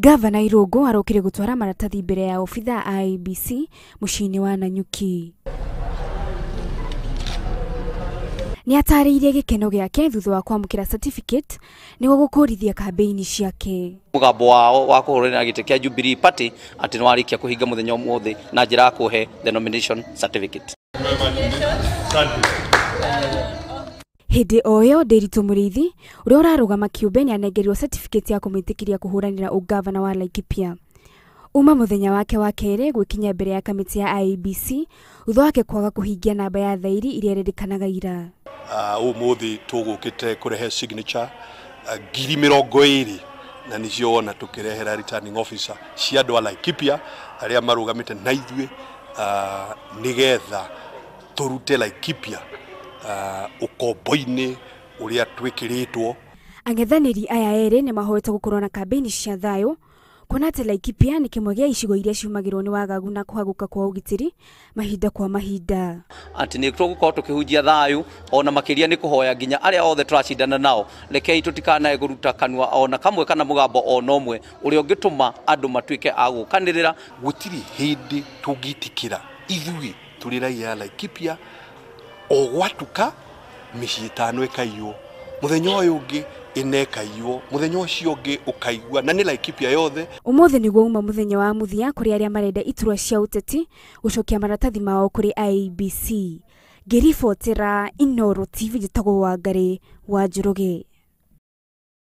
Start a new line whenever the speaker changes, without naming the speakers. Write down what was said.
Gavana Irungu arokire gutwara maratathi mbere ya obitha a IEBC muciĩ-inĩ wa Nanyuki. Nĩ atarĩirie gĩkeno gĩake thutha wa kwamũkĩra certificate nĩguo gũkũrithia kambĩini ciake.
Mũgambo wao wa kũhũranĩra gĩtĩ kĩa Jubilee Party atĩ nĩ warĩkia kũhinga mũthenya ũmũthĩ na njĩra ya kũhe the nomination certificate.
Hĩndĩ o ĩyo Ndiritu Mũrĩithi ũrĩa ũrarũgama kĩũmbe nĩanengerirwo certificate ya kũmwĩtĩkĩria kũhũranĩra ũgavana wa Laikipia. Uma mũthenya wake wa kerĩ gwĩkinyia mbere ya kamĩtĩ ya IEBC thutha wake kwaga kũhingia namba ya thairi iria ĩrendekanaga ira.
Ũmũthĩ tũgũkĩte kũrehe signature 20,000 na nĩcio wona tũkĩrehera returning officer cia andũ a Laikipia arĩa marũgamĩte na ithuĩ, nĩgetha tũrute Laikipia ũkombo-inĩ ũrĩa twĩkĩrĩtwo.
Ang'ethanĩri aya erĩ nĩmahoete gũkorwo na kambĩini cia thayũ kuona atĩ Laikipia nĩ kĩmwe gĩa icigo iria ciumagĩrwo nĩ wagagu na kũhagũka kwa ũgitĩri mahinda kwa mahinda.
Atĩ nĩ tũgũkorwo tũkĩhunjia thayũ ona makĩria nĩ kũhoya nginya arĩa othe tũracindana nao, rekei tũtikanae kũruta kanua ona kamwe kana mũgambo ona ũmwe ũrĩa ũngĩtũma andũ matuĩke a gũkanĩrĩra.
Gũtirĩ hĩndĩ tũngĩtĩkĩra ithuĩ tũrĩ raia a Laikipia o gwatuka mĩciĩ 5 ĩkaiywo, mũthenya ũyũ ũngĩ ĩna ĩkaiywo, mũthenya ũcio ũngĩ ũkaigua, na nĩ Laikipia yothe.
Ũmũthĩ nĩguo uma mũthenya wa mũthia kũrĩ arĩa marenda iturwa cia ũteti gũcokia maratathi mao kũrĩ IEBC. Ngĩribotera Inooro TV njĩtagwo Wangari wa Njoroge.